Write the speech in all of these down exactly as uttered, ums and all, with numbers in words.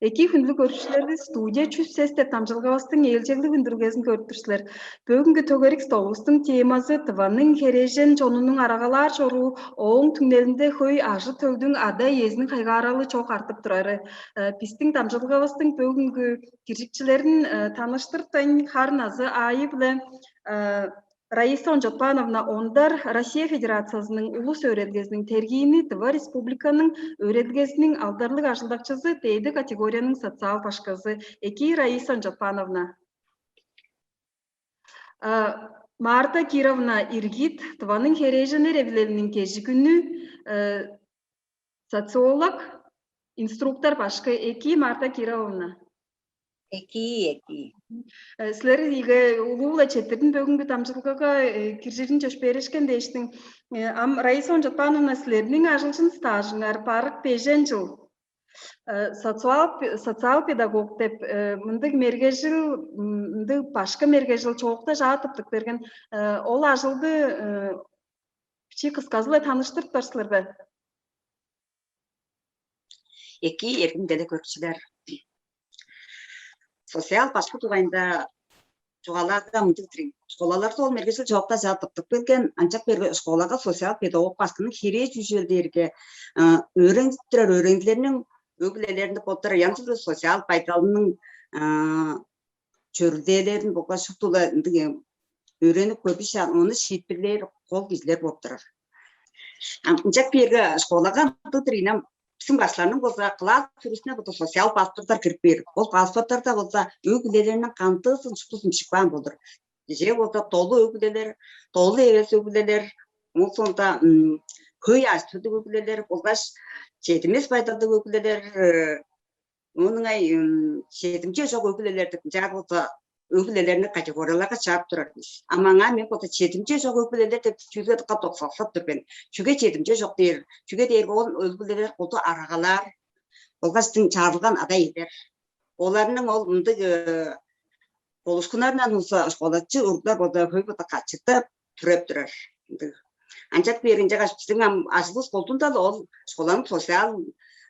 Эки хүндүлүг көрүкчүлер, студия «Чүс сес» деп дамчылгавыстың ээлчеглиг хүндүлгезин көрүп тур силер. Бөгүнгү төгерик столувустуң темазы — Тываның херээжен чонунуң арагалаар чоруу, ооң түңнелинде хөй ажы-төлдүң ада-иезиниң хайгааралы чок артып турары. Э, бистиң дамчылгавыстың бөгүнгү киржикчилерин, э, таныштыртайн, харын азы аайы-биле, э, Раиса Ончатпановна Ондар, Россия Федерациязының улус өөредилгезиниң тергиини, Тыва Республиканың өөредилгезиниң алдарлыг ажылдакчызы, дээди категорияның социал башкызы. Эки, Раиса Ончатпановна. А, Марта Кировна Иргит, Тываның херээженнер эвилелиниң кежигүнү, э, социолог, инструктор башкы. Эки, Марта Кировна. Эки, эки. Э, силерге улуу-биле четтирдим бөгүнгү дамчылгага, э, киржирин чөпшээрешкен дээштиң. Э, ам, Раиса Ончатпановна, силерниң ажылчын стажыңар барык бежен чыл. Э, социал пе-, социал педагог деп, э, мындыг мергежил, м, мындыг башкы мергежил чоокта чаа тыптып берген. Э, ол ажылды, э, бичии кысказы-ла таныштырып баар силер бе? Эки, эргим деле көрүкчүлер. Социал башкы дугайында чугаалаарга мындыг-дыр ийин. Школаларда ол мергежил чоокта чаа тыптып келген, ынчап бээрге школага социал педагог башкының херээ чүү чүвел дээрге, э, өөредип турар өөреникчилерниң өг-бүлелеринде болуп турар янзы-бүрү социал байдалының, э, чөрүлдээлерин болгаш шупту-ла ындыг, э, өөренип көрбүшаан, ону шиитпирлээр кол кижилер болуп турар. Ам ынчап бээрге школага ындыг-дыр ийин, ам бистиң башкыларның болза класс бүрүзүнде болза социал паспорттар кирип бээр. Ол паспорттарда болза өг-бүлелерниң кандыызын, шуптузун бижип каан болур. Кижээ болза долу өг-бүлелер, долу эвес өг-бүлелер, оон соонда, м, хөй ажы-төлдүг өг-бүлелер болгаш чедимес байдалдыг өг-бүлелер, э, оон ыңай, м, чедимче чок өг-бүлелер деп ынчаар болза өг-бүлелерни категорияларга чыгарып турар бис. Ам аңаа мен болза чедимче чок өг-бүлелер деп чүүлге дыка токсалсап тур мен. Чүге чедимче чок дээр? Чүге дээрге ол өг-бүлелер куду арагалаар болгаш дың чагырылган ада-иелер. Оларның ол мындыг, э, болушкуннарындан улза школачы уруглар болза хөй болза качыктап, түреп турар. Ындыг. Ынчап бээрге ынчангаш бистиң ам ажылывыс колдуунда-ла ол школаның социал,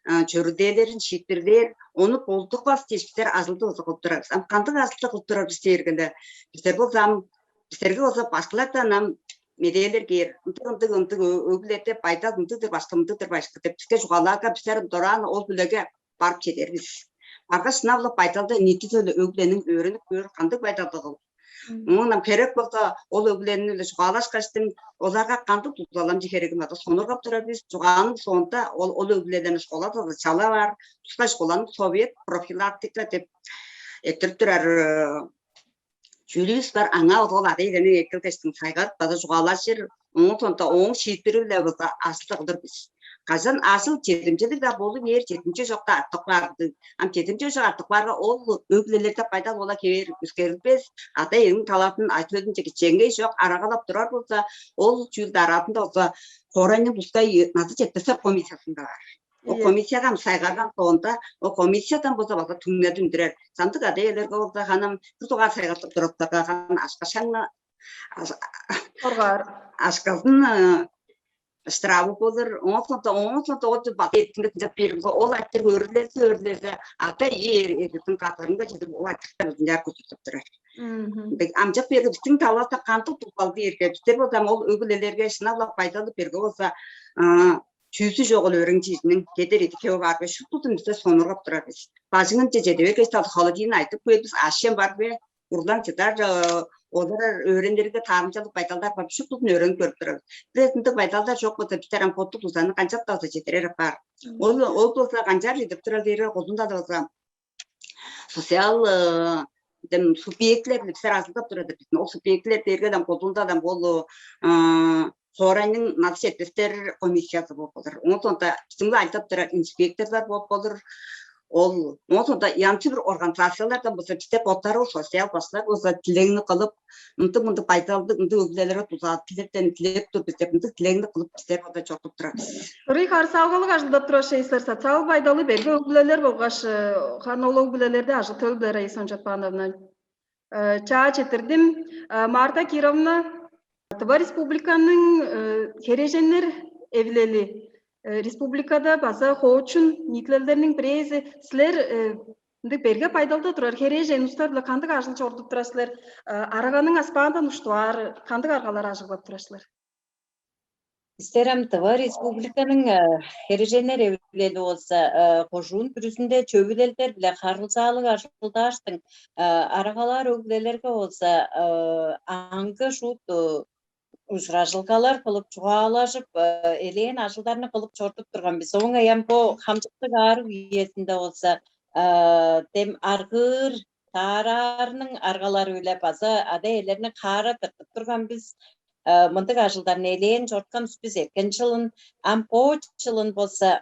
э, чөрүлдээлерин шиитпирлээр, ону болдурбас дээш бистер ажылды болза кылып турар бис. Ам кандыг ажылды кылып турар бис дээрге-ле, бистер болза ам, бистерге болза башкылардан ам медээлер кээр. Ындыг, ындыг, ындыг ө-, өг-бүледе байдал ындыг-дыр башкы, ындыг-дыр башкы деп биске чугаалаарга, бистер дораан ол бүлеге барып чедер бис. Баргаш, шынап-ла байдалды, ниити-даа өг-бүлениң өөренип көөр, кандыг байдалдыг ол. Мм. Оон ам херек болза, ол өг-бүлени-биле чугаалашкаштың, оларга кандыг дузаламчы херегин база сонуургап турар бис. Чугааның соонда ол, ол өг-бүлелерни школага чалап аар, тускай школаның совет профилактика деп эрттирип турар, э, чүүлүвүс бар. Аңаа ол ада-иелерни эккелгештиң сайгарып база чугаалажыр. Оон соонда ооң шиитпири-биле база ажылды кылыр бис. Кажан ажыл чедимчелиг-даа болу бээр, чедимче чок-даа артып каар-дыр. Ам чедимче чок артып каарга, ол өг-бүлелерде байдал ол-ла хевээр өскерилбес. Ада-иениң талазын, ажы-төлүнче кичээнгей чок арагалап турар болза, ол чүүлдү аразында болза хоорайның тускай назы четпестер комиссиязында бар. Ол комиссияга ам сайгарган соонда, ол комиссиядан болза база түңнелди үндүрер. Чамдык ада-иелерге болза, харын ам бир дугаар сайгарлап турарга, харын ам акша шаңна, аш-, Коргаар. Акшазын, э, штрафы болур. Оон соонда, оон соонда ол база эртинге дыңчап берип, ол айтырыг өөрүлезе, өөрүлезе, ада-ие эргезин кадырынга чедип, ол айтырыктар ынчаар көстүп турар. Мгм. Дег, ам ынчап бээрге бистиң талазында кандыг тудуп алды эрге, бистер болза ам ол өг-бүлелерге шынап-ла байдалы берге болза, а, чүүзү чок ол өөреникчиниң кедер идик хевип аарга, шуптузун бисте сонуургап турар бис. Бажыңынче чеде бергеш, холодильник айтып көөр бис, аъш-чем бар бе, урлаң чыдар, э, олар өөренирге таарымчалыг байдалдар бар, шуптузун өөренип көрүп турар бис. Бир ындыг байдалдар чок болза, бистер ам боттуг дузаны канчап-даа болза четтирер апаар. Ол, ол болза канчаар чедип турар дээрге, колдуунда-даа болза социал, э, дем субъектилер-биле бистер ажылдап турар-дыр бис. Ол субъектилер дээрге-ле ам колдуунда-даа ам ол, э, хоорайның назы четпестер комиссиязы болуп болур. Оон соонда бистиң-биле ажылдап турар инспекторлар болуп болур. Ол, оон соонда янзы-бүрү организациялардан болза, бистер боттарывыс, социал башкылар болза, тилегни кылып, мындыг-мындыг байдалдыг, мындыг өг-бүлелерге дуза, силерден дилеп тур бис деп, мындыг тилегни кылып, бистер болза чорудуп турар бис. Ырый харыысалгалыг ажылдап турар-дыр силер, социал байдалы берге өг-бүлелер болгаш, э, харын ол өг-бүлелерде ажы-төл-биле, Раиса Ончатпановна. Э, чаа четтирдим. Э, Марта Кировна, Тыва Республиканың, э, херээженнер эвилели, Республикада база хоочун ниитилелдерниң бирээзи силер, ындыг берге байдалда турар херээжен улустар-биле кандыг ажыл чорудуп турар силер? Араганың аспаандан уштуар кандыг аргалар ажыглап турар силер? Бистер ам Тыва Республиканың херээженнер эвилели болза, кожуун бүрүзүнде чөвүлелдер-биле харылзаалыг ажылдааштың, арагалаар өг-бүлелерге болза аңгы шуут ужуражылгалар кылып, чугаалажып, элээн ажылдарны кылып чорудуп турган бис. Ооң аян бо хамчыктыг аарыг үезинде болза, дем аргыыр, таараарның аргалары-биле база ада-иелерни хаара тыртып турган бис. Мындыг ажылдарны элээн чоруткан бис эрткен чылын. Ам бо чылын болза,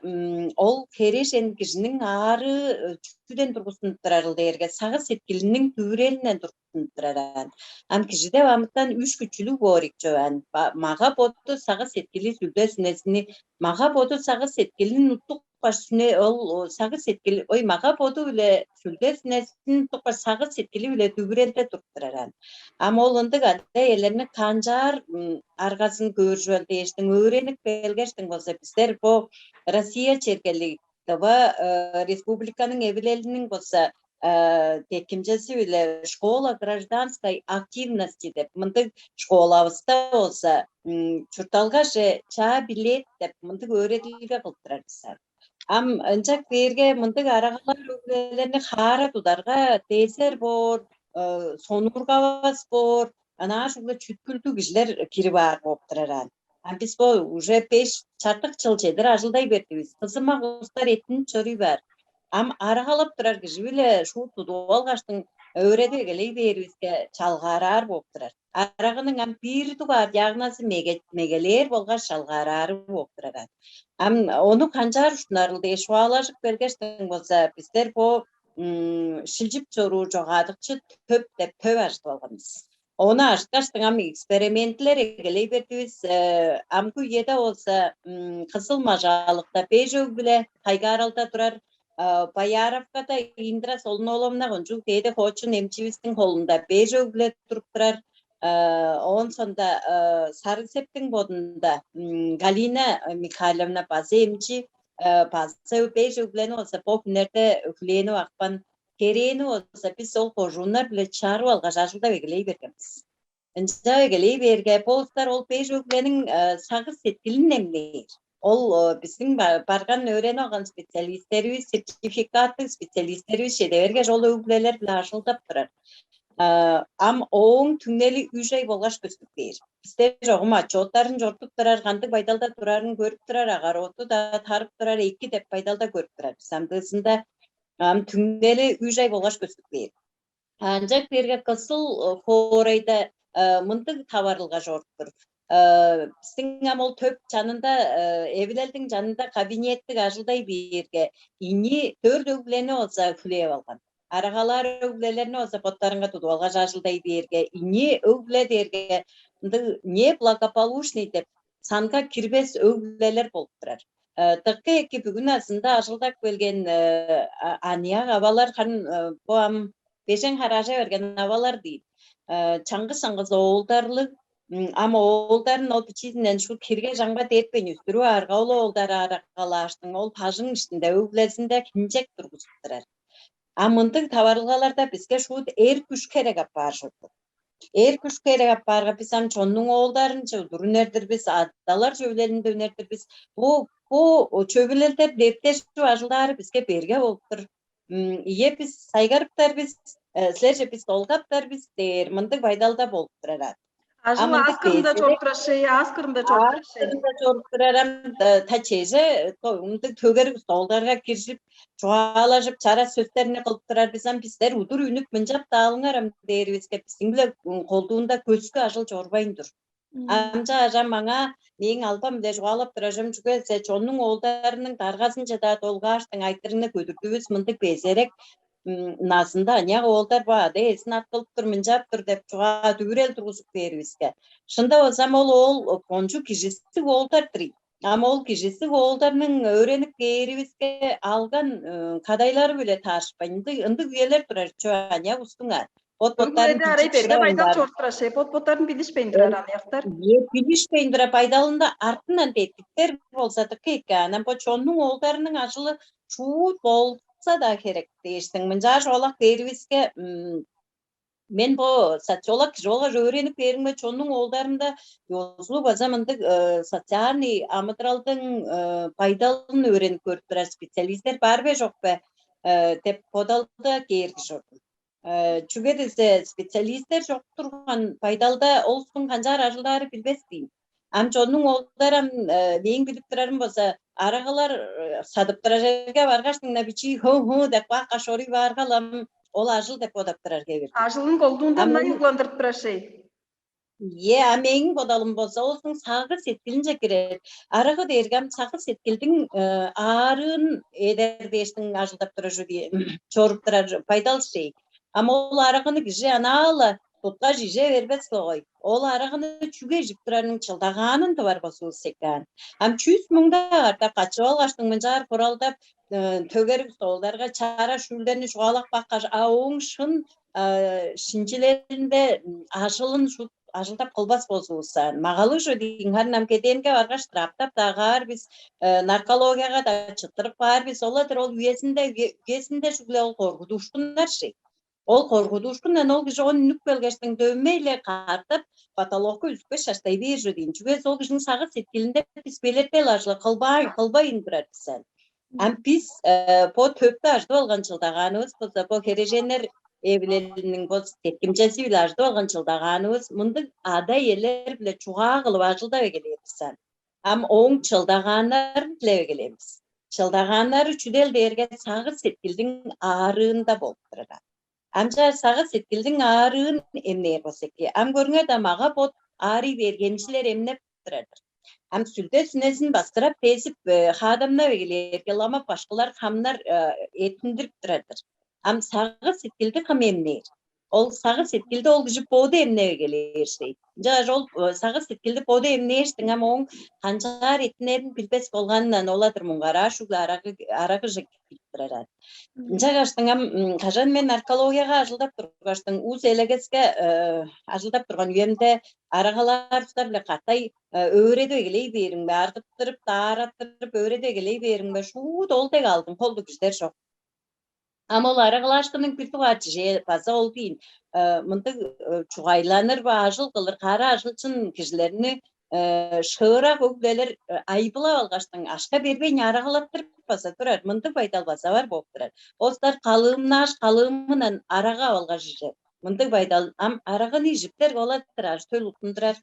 ол херээжен кижиниң аары чүден тургустунуп турарыл дээрге, сагыш сеткилиниң дүвүрелинден тургустунуп турар аан. Ам кижиде амытан үш күчүлүг боор ийик чүве аан. Мага-боду, сагыш сеткили, сүлде-сүнезини, мага-боду, сагыш сеткилин уттук баш сүне ол сагыш сеткил, ой, мага-боду-биле сүлде-сүнезин уттук баш сагыш сеткили-биле дүвүрелде туруп турар аан. Ам ол ындыг ада-иелерни канчаар аргазын көөр чүвел дээштиң, өөренип келгештиң болза, бистер бо Россия чергелиг Тыва Республиканың эвилелиниң болза деткимчези-биле «Школа гражданской активности» деп мындыг школавыста болза, чуртталгаже чаа билет деп мындыг өөредилге кылып турар бис. Ам ынчап кээрге, мындыг арагалар өг-бүлелерни хаара тударга, дезер боор, сонуургавас боор, ынааш-биле чүткүлдүг кижилер кирип аар бооп турар аан. Ам бис бо уже беш чартык чыл чедир ажылдай бердивис. Кызымак улустар эттинип чоруй баар. Ам арагалап турар кижи-биле шуут тудуп алгаштың, өөредип эгелей бээривиске, чалгаараар бооп турар. Арагының ам бир дугаар диагнозу меге-, мегелээр болгаш чалгаараары бооп турар аан. Ам ону канчаар уштунарыл дээш чугаалажып келгештиң болза, бистер бо шилчип чоруур чогаадыкчы төп деп төп ажыдып алган бис. Ону ажыткаштың ам экспериментлер эгелей бердивис. Амгы үеде болза Кызыл-Мажалыкта беш өг-бүле хайгааралда турар. Бояровкада Индра Солун-ооловна кончуг дээди хоочун эмчивистиң холунда беш өг-бүле туруп турар. Оон соонда Сарыг-Септиң бодунда Галина Михайловна база эмчи, база беш өг-бүлени болза бо хүннерде хүлээнип апкан. Херээни болза бис ол кожууннар-биле чарып алгаш, ажылдап эгелей берген бис. Ынчап эгелей бээрге, бо улустар ол беш өг-бүлениң сагыш-сеткилин эмнээр. Ол бистиң барган, өөренип алган специалистеривис, сертификаттыг специалистеривис чеде бергеш, ол өг-бүлелер-биле ажылдап турар. Ам ооң түңнели үш ай болгаш көстүп кээр. Бисте чогум отчёттарын чорудуп турар, кандыг байдалда турарын көрүп турар, огородту-даа тарып турар, эки деп байдалда көрүп турар. Бис амдыызында ам түңнели үш ай болгаш көстүп кээр. Ынчап кээрге, Кызыл хоорайда мындыг таварылга чоруп тур. Бистиң ам ол төп чанында, эвилелдиң чанында кабинеттиг ажылдай бээрге, ийи-дөрт өг-бүлени болза хүлээп алган. Арагалаар өг-бүлелерни болза боттарынга тудуп алгаш ажылдай бээрге, ийи өг-бүле дээрге ындыг неблагополучный деп санга кирбес өг-бүлелер болуп турар. Дыка эки бүгүн азында ажылдап келген аныяк авалар, харын бо ам бежен хар ажа берген авалар дийин. Чаңгыс-чаңгыс оолдарлыг, ам оолдарын ол бичиизинден шуут хирге-чаңба дертпейн үстүрүп аарга, ол оолдары арагалааштың ол бажың иштинде, өг-бүлезинде хинчек тургузуп турар. А мындыг таварылгаларда биске шуут эр күш херек апаар чорду. Эр күш херек апаарга, бис ам чоннуң оолдарынче удур үнер-дир бис, адалар чөвүлелинде үнер-дир бис. Бо, бо чөвүлелдер дептежип ажылдаары биске берге болуп тур. Ийе, бис сайгарыптар бис, силерже бис долгаптар бис дээр мындыг байдалда болуп турар. Ажыл аас кырында чоруп турар шей, аас кырында чоруп турар шей. Аас кырында чоруп турар ам, та чеже мындыг төгериг столдарга киржип, чугаалажып, чара сөстерни кылып турар бис ам. Бистер удур үнүп, мынчап даалыңар ам дээривиске, бистиң-биле колдуунда көскү ажыл чорбайн тур. Ам чаа ажам маңаа мээң албам-биле чугаалап турар чүвем, чүге дээрге чоннуң оолдарының даргазынче-даа долгааштың айтырыгны көдүрдүвүс, мындыг безерек назында аныяк оолдар бо ада-иезин аткылып тур, мынчап тур деп чугаа дүвүрел тургузуп бээривиске. Шында болзам ол оол кончуг кижизиг оолдар-дыр ийин. Ам ол кижизиг оолдарның өөренип кээривиске алган кадайлары-биле таарышпайн, ындыг, ындыг үелер турар чүве аныяк улустуң аан. Бот боттарын эде арай берге байдал чоруп турар шей, бот боттарын билишпейн турар аныяктар. Билишпейн тура, байдалында артынан деткиктер болза дыка эки. Анан бо чоннуң оолдарының ажылы шуут болса да херек дээштиң. Мынчаар чугаалак беривиске, мен бо социолог кижи болгаш өөренип бээримге, чоннуң оолдарында ёзулуг база мындыг социальный амыдыралдың байдалын өөренип көрүп турар специалисттер бар бе, чок бе деп бодалда кээр кижи ордум. Чүге десе специалисттер чок турган байдалда ол улустуң канчаар ажылдаары билбес дейм. Ам чоннуң оолдары ам мээң билип турарым болза, арагылар садып турар черге баргаш, дыңна бичии ху-ху деп бак каш оруй бааргалам, ол ажыл деп бодап турар кевир. Ажылын колдуунда мынай угландырып турар шей. Е, а мээң бодалым болза, ол сагы сеткилинче кирер. Арагы дээрге ам сагы сеткилдиң аарыын эдер дээштиң ажылдап турар чоруп турар байдал шей. Ам ол арагыны кижи анаала туткаш иже бербес болгой. Ол арагыны чүге ижип турарының чылдагаанын тывар болзувус секаан. Ам чүс муңда катап качып алгаштың мынчаар куралдап, төгериг столдарга чара шүүлдерни чугаалап баккаш, а ооң шын шинчилелинде ажылын шут ажылдап кылбас болзувусса, магалыг чүве дейин, харын ам кеденге баргаш, тыраптап-даа каар бис, наркологияга-даа чыттырып каар бис, ол-ла-дыр ол үезинде, үезинде чүгле ол коргудуушкуннар шей. Ол коргудуушкундан ол кижи оон үнүп келгештиң дөмей-ле катап потолокка үзүпкеш шаштай бээр чүве дейин. Чүге дээсе ол кижиниң сагыш сеткилинде бис белеткел ажылы кылбайн, кылбайн турар бис. Ам бис бо төптү ажыдып алган чылдагаанывыс болза, бо херээженнер эвилелиниң бо деткимчези-биле ажыдып алган чылдагаанывыс мындыг ада-иелер-биле чугаа кылып ажылдап эгелээр бис. Ам ооң чылдагааннарын дилеп эгелээр бис. Чылдагааннары чүдел дээрге сагыш сеткилдиң аарыында болуп турар. Ам чаа сагыш сеткилдиң аарыын эмнээр болза эки. Ам көрүңер даан, мага бот аарый бергемчилер эмнеп турар-дыр. Ам сүлде-сүнезин баксырап, тезип, хаадамнап эгелээрге, лама башкылар, хамнар эттиндирип турар-дыр. Ам сагыш сеткилди кым эмнээр? Ол сагыш сеткилди ол кижи боду эмнеп эгелээр шей. Ынчангаш ол сагыш сеткилди боду эмнээштиң, ам ооң канчаар эттинерин билбес болганындан ол-ла-дыр муңгараар, шуглу арагы арагыже кирип турар. Ынчангаштың ам кажан мен наркологияга ажылдап тургаштың, уус элегеске ажылдап турган үемде арагалаар улустар-биле катай өөредип эгелей бээримге, аргыттырып, даараттырып өөредип эгелей бээримге, шуут ол дег алдын холдуг кижилер чок. Ам ол арагалаашкынның бир дугаар чижээ база ол дейн, мындыг чугайланыр ва ажыл кылыр кара ажылчын кижилерни шыырак өглелер айбылап алгаштың, ашка бербейн арагалаттырып база турар. Мындыг байдал база бар болуп турар. Остар калыымнааш, калыымынан арага алгаш ижер. Мындыг байдал ам араганы ижиптер болатыр, ажы төл уттундурар.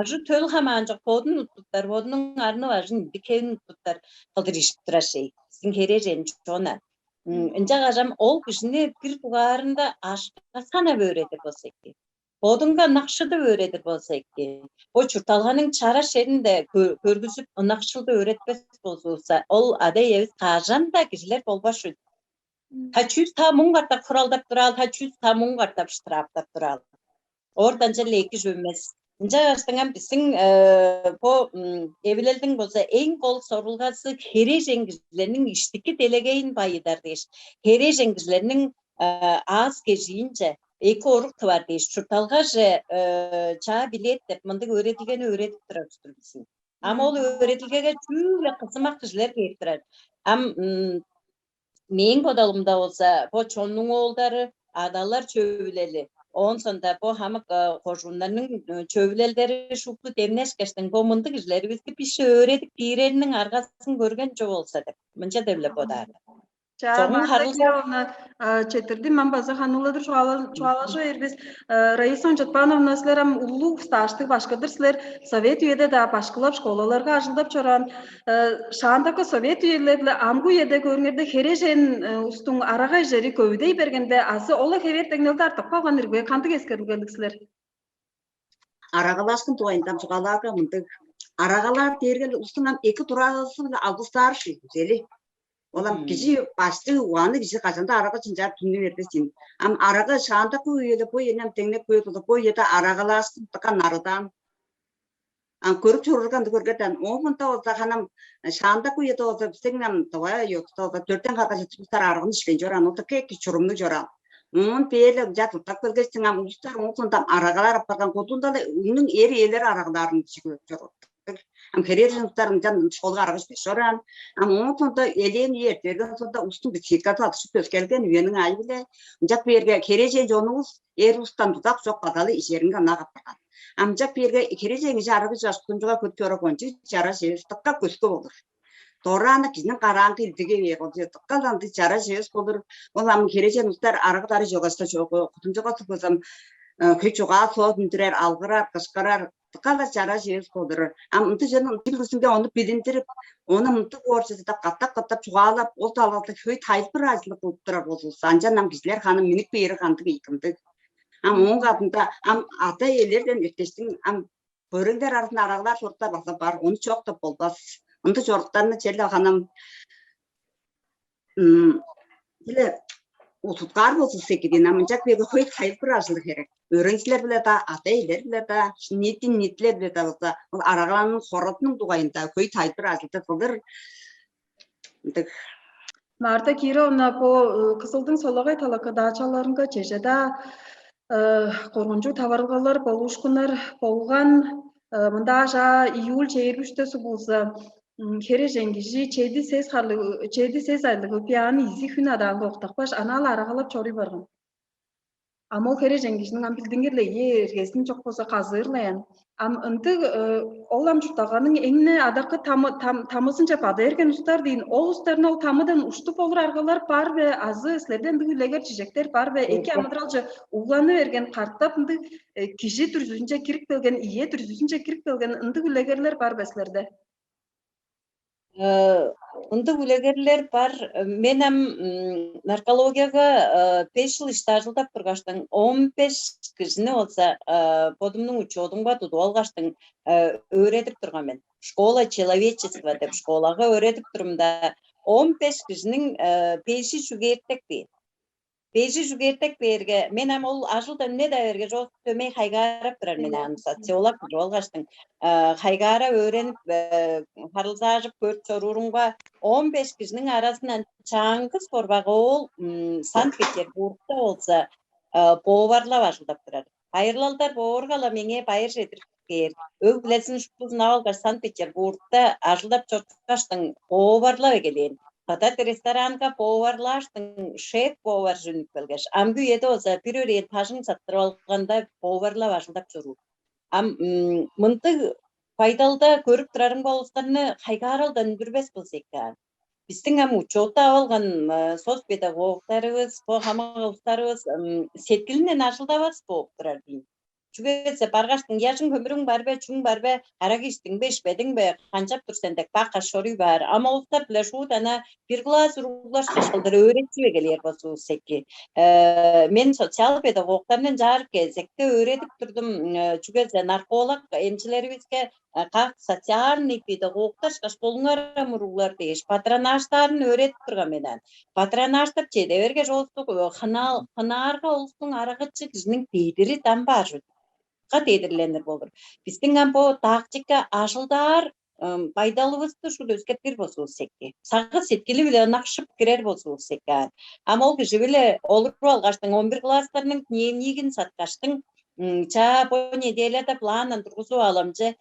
Ажы төл хамаан чок, бодун уттуптар, бодунуң арны бажын, бикевин уттуптар кылдыр ижип турар шей. Сиң херээжен чона. Ынча кажам ол кижини бир дугаарында ашка санап өөредир болза эки. Бодунга ынакшыдып өөредир болза эки. Бо чуртталганың чараш черинде көргүзүп, ынакшылды өөретпес болзувусса, ол ада-иевис кажан-даа кижилер болбас чүве. Та чүс та муң катап хуралдап тураал, та чүс та муң катап штрафтап тураал. Орданча эки чүве эмес. Ынча каштыңам биздиң бо эвилелдиң болза эң кол сорулгасы херээжен кижилерниң иштики делегейин байыдар дээш, херээжен кижилерниң аас кежиинче эки орук тывар дээш, чуртталгаже чаа билет деп мындыг өөредилгени өөредип турар устур биздин. Ам ол өөредилгеге чүү-ле кызымак кижилер кээп турар. Ам мээң бодалымда болза, бо чоннуң оолдары, адалар чөвүлели, оон соонда бо хамык кожууннарның чөвүлелдери шупту демнешкештиң, бо мындыг кижилеривисти бисче өөредип киирериниң аргазын көрген чок болза деп, мынча деп-ле бодаар. Чаа, Марта Кировна, четирди мен база хануладыр чугаалажы бербиз. Раиса Ончатпановна, силер ам улуу стаждыг башкыдыр силер. Совет үеде-даа башкылап, школаларга ажылдап чораан. Шаандакы совет үелер-биле амгы үеде көрүңерде хережен устуң арага ижери көвүдей бергенде азы ол хевээр деңнелде артып калган ирге кандыг эскерилгелиг силер? Арагалаашкын дугайында чугаалаарга мындыг. Арагалаар дээрге устуң ам эки тураазы-биле алгыстаар ший, чели. Ол ам кижи башты угааны кижи кажанда арага чынчаар түннү бербес дейм. Ам арага шаандакы үеле бо эне ам деңнеп көөр болза, бо үеде арагалаашкын дыка нарыдаан. Ам көрүп чорурган көргерден, оон мында болза ханам шаандакы үеде болза бистиң ам давай ёкта болза төрден кага чыттыптар арыгын ишпейн чораан, ол дыка эки чурумнуг чораан. Оон бээр-ле ынча тыптап келгештиң, ам улустар оон соонда арагалаар апарган, кудуунда-ла үнүң эр-иелер арагалаарын чүглеп чоруур. Ам херээжен улустар ынчан школга арага чүве чораан. Ам оон соонда элээн үе эрте берген соонда улустуң психикасы алышып өскелген үениң аайы-биле ынчап бээрге херээжен чонувус эр улустан дуза чок база-ла ижеринге ынак апарган. Ам ынчап бээрге херээжен кижи арага чаш кудумчуга хөт чорок ончу чараш эвес, дыка көскү болур. Дораан-на кижиниң караанга илдиге бээр болчу, дыка ындыг чараш эвес болур. Ол ам херээжен улустар арага-дары чогашта чогу кудумчуга тургузам, хөй чугаа соос үндүрер, алгырар, кышкырар, дыка-ла чараш эвес болур. Ам ындыг чоннуң бир күзүнге ону билиндирип, ону мындыг боорчу деп катап-катап чугаалап, ол талалды хөй тайылбыр ажылы кылып турар болзувусса, анчан ам кижилер ханы миннип бээри кандыг ийик ындыг. Ам ооң кадында ам ада-иелерден эртештиң ам көреңдер арызын араглаар чоруктар база бар, ону чок деп болбас. Ындыг чоруктарны черле ханам биле утуткаар болзувусса эки дээн, ам ынчап бээрге хөй тайылбыр ажылы херек. Өөреникчилер-биле-даа, ада-иелер-биле-даа, ниитин ниитилер-биле-даа болза, ол арагалаанын хорадының дугайында хөй тайылбыр ажылды кылыр. Ындыг. Марта Кировна, бо Кызылдың солагай талакы даачаларынга чеже-даа коргунчуг таварылгалар, болуушкуннар болган. Мында ажаа июль чээрби үштө суг болза, херээжен кижи чеди сес харлыг, чеди сес айлыг ыпыяаны изиг хүн адаанга октапкаш, анаа-ла арагалап чоруй барган. Ам ол херээжен кижиниң ам билдингир-ле ийи эргезин чок болза казыыр-ла ыян. Ам ындыг ол ам чуртталганың эң-не адакы тамызынче бада берген устар дээн. Ол устарны ол тамыдан уштуп болур аргалар бар бе? Азы силерде ындыг үлегер чижектер бар бе? Эки амыдыралче угланы берген, катап ындыг кижи дүрзүзүнче кирип келген, ийе дүрзүзүнче кирип келген ындыг үлегерлер бар бе силерде? Ындыг үлегерлер бар. Мен ам наркологияга беш чыл ишти ажылдап тургаштың, он беш кижини болза бодумнуң учёдумга тудуп алгаштың, өөредип турган мен. Школа человечества деп школага өөредип турумда, он беш кижиниң бежи чүгээртек бээр. Бежи чүгээртек бээрге, мен ам ол ажылдан үне-даа бергеш, ол дөмей хайгаарап турар мен, ам социолог кижи болгаштың, хайгаарап өөренип, харылзаажып көрүп чоруурумга, он беш кижиниң аразындан чаңгыс борбак оол Санкт-Петербургта болза поварлап ажылдап турар. Байырлалдар боорга-ла меңээ байыр чедирип кээр. Өг-бүлезин шуптузун ап алгаш, Санкт-Петербургта ажылдап чорупкаштың, поварлап эгелээн. Кыдат ресторанга поварлааштың, шеф-поварже үнүп келгеш, амгы үеде болза бир өрээн бажың саттырып алганда, поварлап ажылдап чоруур. Ам мындыг байдалда көрүп турарың болустарны хайгааралдан үндүрбес болза эки аан. Бистиң ам учетта алган соцпедагогтарывыс, бо хамык улустарывыс сеткилинден ажылдавас бооп турар дейн. Чүге дээрзе баргаштың, яжың хөмүрүң бар бе, чүң бар бе, арак иштиң бе, ишпедиң бе, канчап тур сен деп бак каш чоруй баар. Ам олустар-биле шуут ана бир класс уруглашкаш кылдыр өөретчү эгелээр болзувус эки. Мен социал педагогтарны ынчаар кезекте өөредип турдум. Чүге дээрзе нарколог эмчилеривиске как социальный педагогтар ышкаш болуңар ам, уруглар дээш, патронажтаарын өөредип турган мен аан. Патронажтап чеде бергеш, олустук хынаарга, улустуң арагычы кижиниң дедири дамбаар чүве. Ка дедирленир болур. Бистиң ам бо дагчыкка ажылдаар байдалывысты шуут өскертир болзувус эки. Сагыш сеткили-биле ынакшып кирер болзувус эки аан. Ам ол кижи-биле олуруп алгаштың, он бир класстарның дневнигин саткаштың, чаа, бо неделяда пландан тургузуп аламче,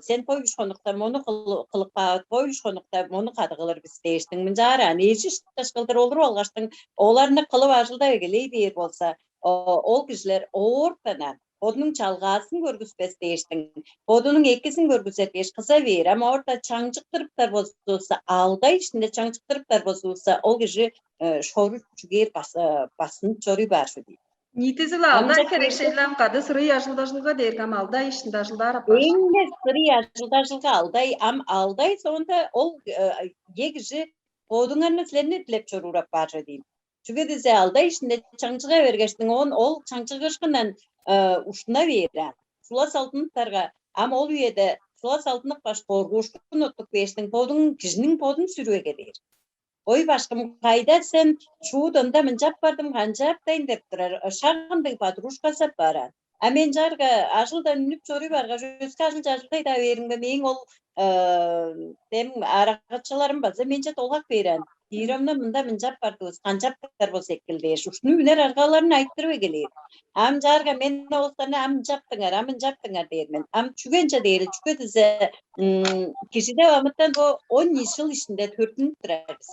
сен бо үш хонукта мону кылып каап, бо үш хонукта мону кады кылыр бис дээштиң. Мынчаар аан, эжи ышкаш кылдыр олуруп алгаштың, оларны кылып ажылдап эгелей бээр болза, ол кижилер оортан аан, бодунуң чалгаасын көргүспес дээштиң, бодунуң экизин көргүзер дээш кыза бээр. Ам орта чаңчыктырыптар болзувусса, алдай ишинде чаңчыктырыптар болзувусса, ол кижи шору чүгээр басынып чоруй баар чүве дейт. Ниитизи-ле алдай херекшейлам кады сырый ажылдажылга дээрге ам алдай ишинде ажылдаар апаар. Эң-не сырый ажылдажылга алдай, ам алдай соонда ол е кижи бодуңарны силерни дилеп чоруур апаар чүве дейн. Чүге дизе алдай ишинде чаңчыга бергештиң, оон ол чаңчыгышкындан уштуна бээр аан. Сула салдыныптарга, ам ол үеде сула салдынып каш коргуушкун уттуп кээштиң, бодуң кижиниң бодун сүрүп эгелээр. Ой, башкым, кайда сен, шуут ында мынчап бардым, канчаптайн деп турар, шак ындыг подружказы апаар аан. А мен чаарга ажылдан үнүп чоруй баргаш, өске ажылче ажылдай-даа бээримге, мээң ол дем арагачыларым база менче долгап бээр аан. Тииромна мында мынчап бардывыс, канчаптар болза экил дээш, ушну үнер аргаларын айтырып эгелээр. Ам чаарга мен оолдарны ам ынчаптыңар, ам ынчаптыңар дээр мен. Ам чүге ынча дээрил, чүге дизе кижиде амытан бо он ийи чыл ишинде төрүттүнүп турар бис.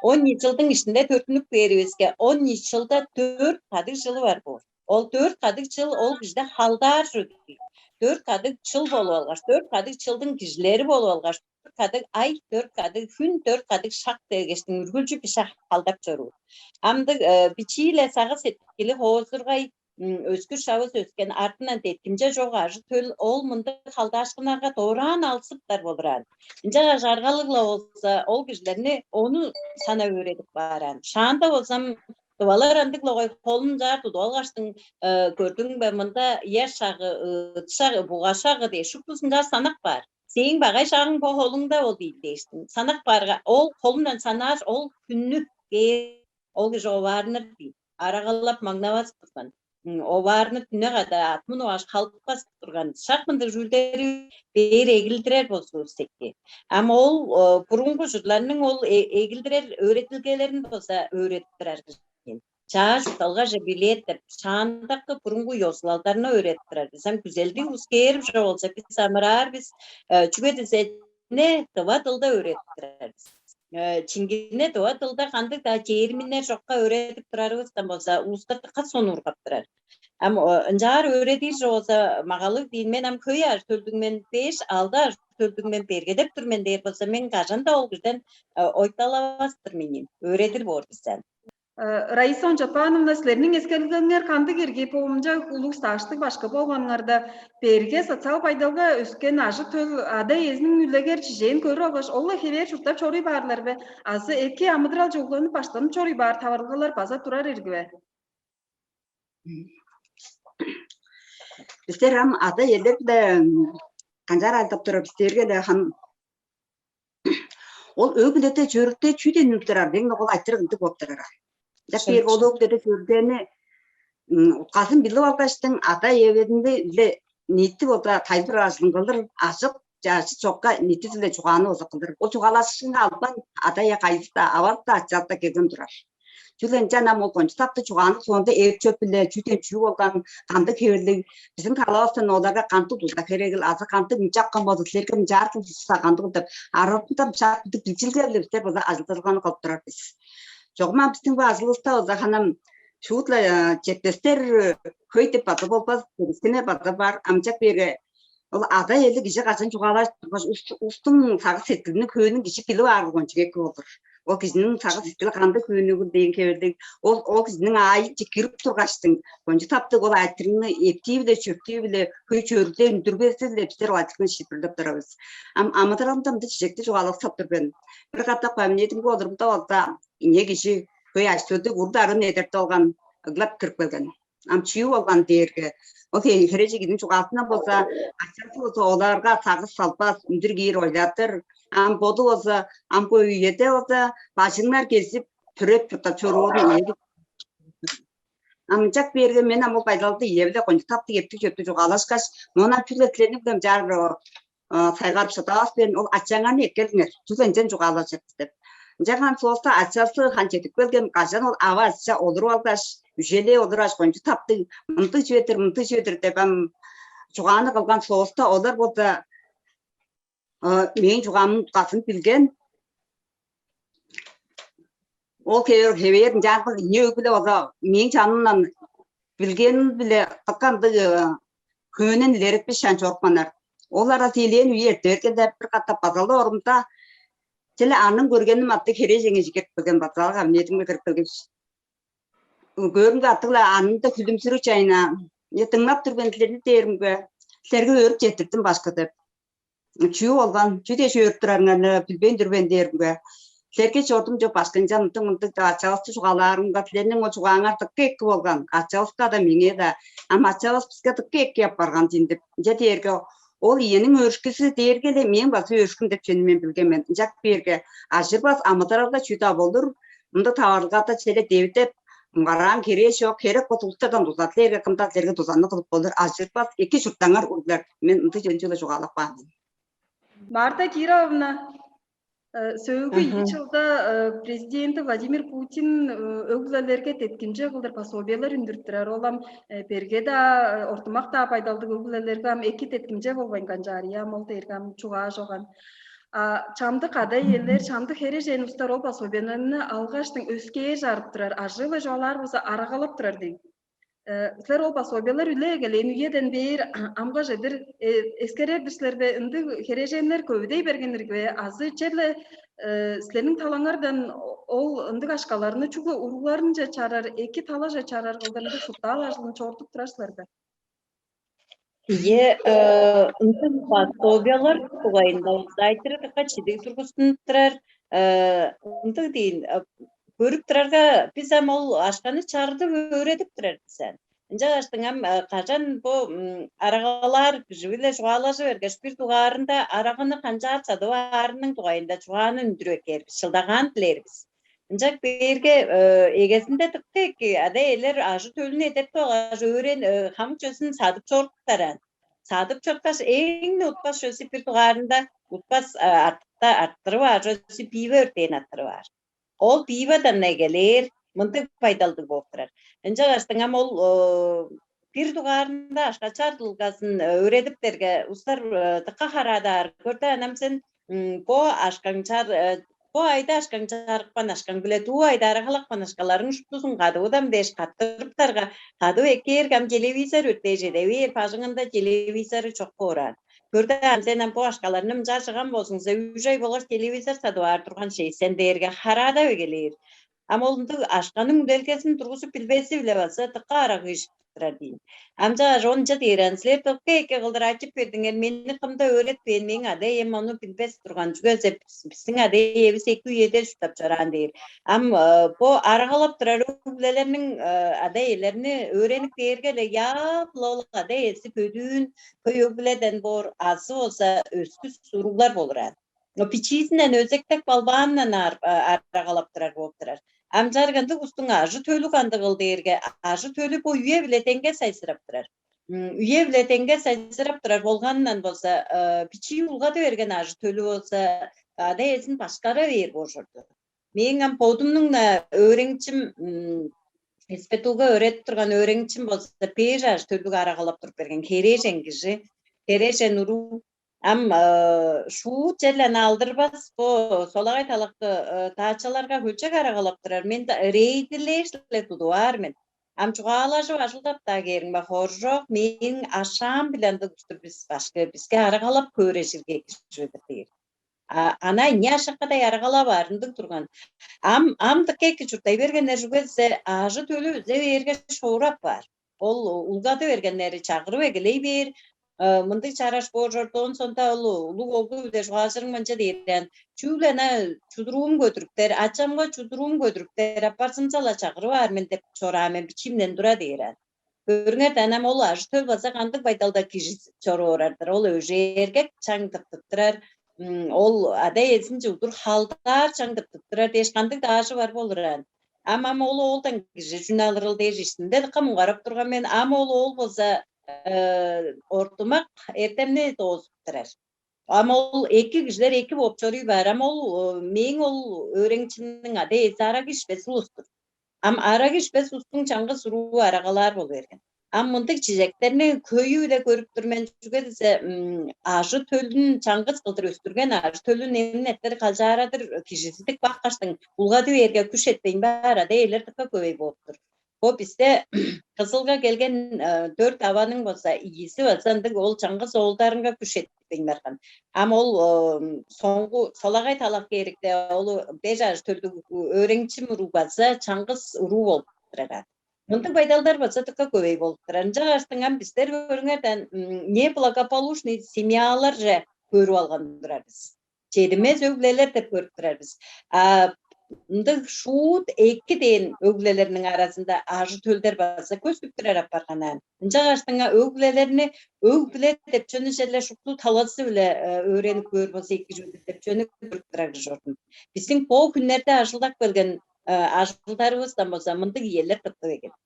Он ийи чылдың ишинде төрүттүнүп кээривиске, он ийи чылда дөрт кадыг чылы бар боор. Ол дөрт кадыг чыл ол кижиде халдаар чүве. Дөрт кадыг чыл болуп алгаш, дөрт кадыг чылдың кижилери болуп алгаш, дөрт кадыг ай, дөрт кадыг хүн, дөрт кадыг шак дегештиң үргүлчү бишак халдап чоруур. Амдыг бичии-ле сагыш сеткили хоозургай, өскүр шавыс өскен, артынан деткимче чок ажы-төл, ол мындыг халдаашкыннарга дораан алсыптар болураан. Ынчангаш аргалыг-ла болза, ол кижилерни ону санап өөредип баараан. Шаанда болзам, тывалар андыг-ла гой, холун чаар тудуп алгаштың, көрдүң бе, мында ыяш шагы, ыыт шагы, буга шагы дээш, шуптузун чаар санап баар. Сээң багай шагың бо холуңда ол дийин дээштиң. Санап баарга, ол холундан санааш, ол хүннү кээр, ол кижи оваарныр дийин. Арагалап маңнавас турган. Оваарнып, дүне када атмын оаш халыпкас турган. Шак мындыг чүүлдери бээр эгилдирер болзувус эки. Ам ол бурунгу ужурларның ол эгилдирер өөредилгелерин болза өөредип турар кижи. Чаа чуртталгаже билет деп, шаандакы бурунгу ёзулалдарны өөредип турар бис. Ам күзелдиг улус кээрип чок болза, бис амыраар бис. Чүге дизе, не тыва дылда өөредип турар бис. Чиңгине тыва дылда кандыг-даа чээрминнер чокка өөредип турарывыстан болза, улустар дыка сонуургап турар. Ам ынчаар өөредир чок болза, магалыг дийин, мен ам хөй ажы-төлдүг мен, беш-алды ажы-төлдүг мен бергедеп тур мен дээр болза, мен кажан-даа ол кижиден ойталавас-тыр мен ийин, өөредир боор бис ам. Раиса Ончапаановна, силерниң эскериглериңер кандыг ирги? Бо мынча улуг стажтыг башкы болганыңарда, берге социал байдалга өскен ажы-төл ада-иезиниң үлегер чижээн көрүп алгаш, ол-ла хевээр чурттап чоруй баарлар бе? Азы эки амыдырал чогулганып баштанып чоруй баар таварылгалар база турар ирги бе? Бистер ам ада-иелер-биле канчаар ажылдап турар бис дээрге-ле, хам ол өг-бүледе чөрүкте чүү денип турар, дең ол айтырыг ындыг болуп турар. Жак бээр ол өг-бүледе чөрүктени утказын билип алгаштың, ада-иевединде ниити болза тайылбыр ажылын кылдыр, ажык чаажы чокка ниити-биле чугааны болза кылдыр. Ол чугаалашкынга албан ада-ие кайызы-даа, авазы-даа, ачазы-даа келген турар. Чүгле ынчан ам ол кончуг таптыг чугаанныг соонда эп-чөп-биле чүү ден чүү болган, кандыг хевирлиг, бистиң талавыстан оларга кандыг дуза херегил азы кандыг ынчапкан болду, силерге ынчаар кылдывыста кандыгыл деп, аралыктан шак билчилге-биле бистер база ажылдалганы кылып турар бис. Чогум ам бистиң бо ажылывыста болза ханам шуут-ла четпестер хөй деп база болбас, кирискине база бар, амчак берге ол ада-иелиг кижи кажан чугаалажып тургаш, улустуң сагыш-сеткилин хөөнүң кижи билип аар болган чүве эки болур. Ол кижиниң сагыш-сеткили кандыг хөөнүгүл дээн хевирлиг, ол ол кижиниң аайынче кирип тургаштың, кончуг таптыг ол айтырыгны эптии-биле, чөптүү-биле, хөй чөрүлдээ үндүрбези-биле бистер ол айтырыгны шиитпирлеп турабыз. Ам амыдыралымда мындай чижекти чугаалаксап тур мен. Бир катап кабинетимге олурумда болза, ийне кижи хөй аштырдыг урду арын эдертип алган ыглап кирип келген. Ам чүү болган дээрге, ол херээжен кижиниң чугаазындан болза, ачазы болза оларга сагыш салбас, үндүр киир ойлатыр. Ам боду болза, ам бо үеде болза, бажыңнар кезип, төреп чурттап чоруурун ийе. Ам ынчак бээрге мен ам ол байдалды ийе-биле кончуг таптыг эптиг чөптүг чугаалашкаш, моон ам чүгле силерниң билем чаар сайгарып шыдавас берин, ол ачаңарны эккелиңер, чүгле ынчан чугаалажыр деп. Ынчанган соолда ачазы хан чедип келген, кажан ол ава ача олуруп алгаш, үжелээ олураш, кончуг таптыг, мындыг чүве-дир, мындыг чүве-дир деп ам чугааны кылган соолда олар болза мээң чугаамның утказын билген. Ол хевээр ынчаарга ийи өг-биле база мээң чанымдан билгеним-биле дыка ындыг хөөнүн илеретпес шаан чорупканнар. Ол аразы элээн үе эрте бергенде, бир катап базалы орумда, чүле аның көргеним аттыг херээжеңежи кирип келген, базалы кабинетиме кирип келгеш, көөрүмге аттыг-ла анында хүлүмсүрүг чайына, дыңнап тур мен силерни дээримге, силерге өөрүп четтирдим, башкы деп. Чүү болган, чүү дээш өөрүп турарыңарны билбейн тур мен дээримге, силерге чордум чоп, башкы ынчан мындыг мындыг деп ачавысты чугаалаарымга, силерниң ол чугааңар дыка эки болган, ачавыска-даа, меңээ-даа. Ам ачавыс биске дыка эки апарган дийин деп. Ынча дээрге ол иениң өөрүшкүзү дээрге-ле мээң база өөрүшкүм деп чүвени мен билген мен. Ынчак бээрге ажырбас амыдыралда чүү-даа болур, мындыг таварылгада чүле девидеп, муңгараан херээ чок, херек болза улустардан дуза дилээрге, кым-даа силерге дузаны кылып болур, ажырбас, эки чурттаңар, уруглар. Мен ындыг чүвени чүгле чугаалап каан мен. Марта Кировна. Сөөлгү ийи чылда президенти Владимир Путин өг-бүлелерге деткимче кылдыр пособиялар үндүрүп турар. Ол ам берге-даа, ортумак-даа байдалдыг өг-бүлелерге ам эки деткимче болбайн канчаар, ам ол дээрге ам чугаажоган. А чамдык ада-иелер, чамдык херээжен улустар ол пособияларны алгаштың өскээр чарып турар. Ажыы-ла чугаалаар болза, арагалап турар дег. Силер ол пособиялар үле эгелээн үеден бээр амгаш эдир эскерер-дир силер бе? Ындыг херээженнер көвүдей берген ирги бе? Азы черле силерниң талаңардан ол ындыг акшаларны чүгле уругларынче чарар, эки талаже чарар кылдыр ындыг суртаал ажылын чорудуп турар силер бе? Ийе, ындыг пособиялар дугайында айтырыгга чидиг тургустунуп турар. Ындыг дейин, көрүп турарга, бис ам ол акшаны чардып өөредип турар бис аан. Ынчангаштың ам кажан бо арагалаар кижи-биле чугаалажы бергеш, бир дугаарында араганы канчаар садып аарының дугайында чугааны үндүрүп эккээр бис, чылдагаан дилээр бис. Ынчак бээрге эгезинде дыка эки ада-иелер ажы-төлүн эдертип алгаш, өөрен хамык чөзүн садып чоруптаран. Садып чорткаш, эң-не утпас чөзү бир дугаарында утпас артта арттырып аар чөзү пиво өртээн арттырып аар. Ол пиводан эгелээр мындыг байдалдыг болуп турар. Ынчангаштың ам ол бир дугаарында акша чардылгазын өөредиптерге, устар дыка хараадаар. Көрдө, анам сен бо ашкаңчар бо айда ашкаң чарыкпан ашкаң биле дуу айда арахалакпан ашкаларың шуптузун кадывыдам дээш каттырыптарга, кадып эккээрге ам телевизор өртээже дээвээр, бажыңында телевизору чок боораан. Көрдө, ам сен ам бо ашкаларны мынча чыган болзуңза, үш ай болгаш телевизор садып аар турган шей сен дээрге хараадап эгелээр. Ам ол ындыг ашканың делгезин тургузуп билбези-биле база дыка арагыыш турар дейн. Ам чаа чонча дээрен силер дыка эки кылдыр ачып бердиңер, мени кымда өөретпээн, мээң ада-ием ону билбес турган, чүге дизе биздиң ада-иевис эки үеде чурттап чораан дээр. Ам бо арагалап турар өг-бүлелерниң ада-иелерни өөренип бээрге-ле, яап-ла ол ада-иези бөдүүн хөй өг-бүледен боор азы болза өскүс уруглар болураан. Бичиизинден өзектек балбаандан арагалап турар бооп турар. Амчаарга ындыг устуң ажы-төлү кандыгыл дээрге, ажы-төлү бо үе-биле деңге сайзырап турар. Үе-биле деңге сайзырап турар болгандан болза, бичии улгады берген ажы-төлү болза, ада-эзин башкара бээр боор чорду. Мээң ам бодумнуң-на өөренгчим, эспетууга өөредип турган өөренгчим болза, бээр ажы-төлүг арагалап туруп берген херээжен кижи, херээжен уруу. Ам шуут черле аны алдырбас, бо солагай талакты даачаларга хөлчек арагалап турар. Мен рейдилээш-ле тудуп аар мен. Ам чугаалажып ажылдап-даа кээриң ба, хоржок, мээң ашаам биле ындыг устур бис башкы, биске арагалап көөрежирге кижи-дир дээр. А ана ынча ашаккадай арагалап аар ындыг турган. Ам ам дыка эки чурттай бергеннер, чүге дизе ажы-төлү үзе бээрге шоорап баар. Ол улгады бергеннери чагырып эгелей бээр. Мындыг чараш боор чордоон сонда ол улуг оглу-биле чугаажырың манча дээрен, чүүле ана чудуруум көдүрүптер, ачамга чудуруум көдүрүптер, апарзымзала чагырып аар мен деп чораа мен бичиимден тура дээрен. Көрүңер даан, ам ол ажы-төл база кандыг байдалда кижи чоруурар-дыр. Ол өжээргек чаң тыптып турар, ол ада-иезинче удур халдаар чаң тыптып турар дээш кандыг-даа ажы бар болур аан. Ам ам ол оолдан кижи чүнү алырыл дээш иштимде дыка муңгарап турган мен. Ам ол оол болза ортумак эртемни доозуп турар. Ам ол эки кижилер эки бооп чоруй баар. Ам ол мээң ол өөренгчимниң ада-иези арага ишпес улус-тур. Ам арага ишпес улустуң чаңгыс уруу арагалаар болу берген. Ам мындыг чижектерни хөйү-биле көрүп тур мен, чүге дизе ажы-төлүн чаңгыс кылдыр өстүрген, ажы-төлүн эмин эртер калчаарадыр кижизидик баккаштың улгады бээрге күш этпейн баар ада-иелер дыка көвей болуп тур. Бо бисте Кызылга келген дөрт аваның болза ийиси база ындыг, ол чаңгыс оолдарынга күш этпейн барган. Ам ол соңгу солагай талак кээрикте ол беш ажы-төлдүг өөренгчим уруу база чаңгыс уруу болуп турар. Мындыг байдалдар база дыка көвей болуп турар. Ынчангаштың ам бистер көрүңерден неблагополучный семьяларже көрүп алган турар бис. Чедимес өг-бүлелер деп көрүп турар бис. А ындыг шуут эки дээн өг-бүлелерниң аразында ажы-төлдер база көстүп турар апарган аан. Ынчангаштың өг-бүлелерни өг-бүле деп чүнү черле шупту талазы-биле өөренип көөр болза эки чүве деп чүнү көрүп турар кижи ордун. Биздиң бо хүннерде ажылдап келген ажылдарывыстан болза мындыг иелер тыптып эгелек.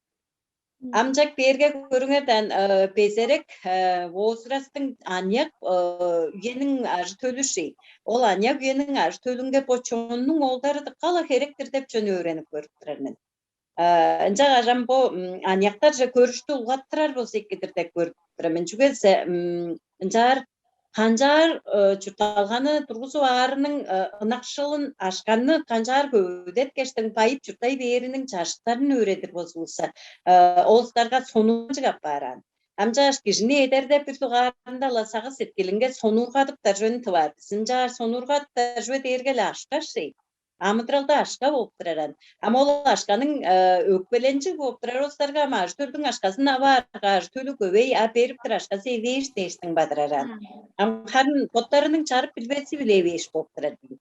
Амчак берге көрүңерден, э, безерек, э, возрасттың аныяк, э, үениң ажы төлүши. Ол аныяк үениң ажы төлүнге бо чоннуң оолдары дыккала херектир деп чон өөренип көрүп турар мен. Э, ынча кажам бо, м, аныяктарже көрүштү улгаттырар болза эккедир деп көрүп турар мен. Чүге десе, м, ынчаар канчаар, э, чуртталганы тургузуп аарының, э, ынакшылын, ашканны канчаар көвүдеткештиң байып чурттай бээриниң чажыктарын өөредир болзувусса, э, ол улустарга сонуурганчыг аппаараан. Ам чааш кижини эдерде бир дугаарында-ла сагыш сеткилинге сонуургадыптар чүвени тываар бис. Ынчаар сонуургадыптар чүве дээрге-ле ашкаш-ый. Амыдыралда ашка болуп тураран. Ам ол ашканың, э, өкпеленчиг болуп турар улустарга ам ажы-төлдүң ашказын аваарга, ажы-төлү көвей, а берип тур ашказы эвээш дээштиң бадыраран. Ам харын боттарының чарып билбези-биле эвээш болуп турар дейн.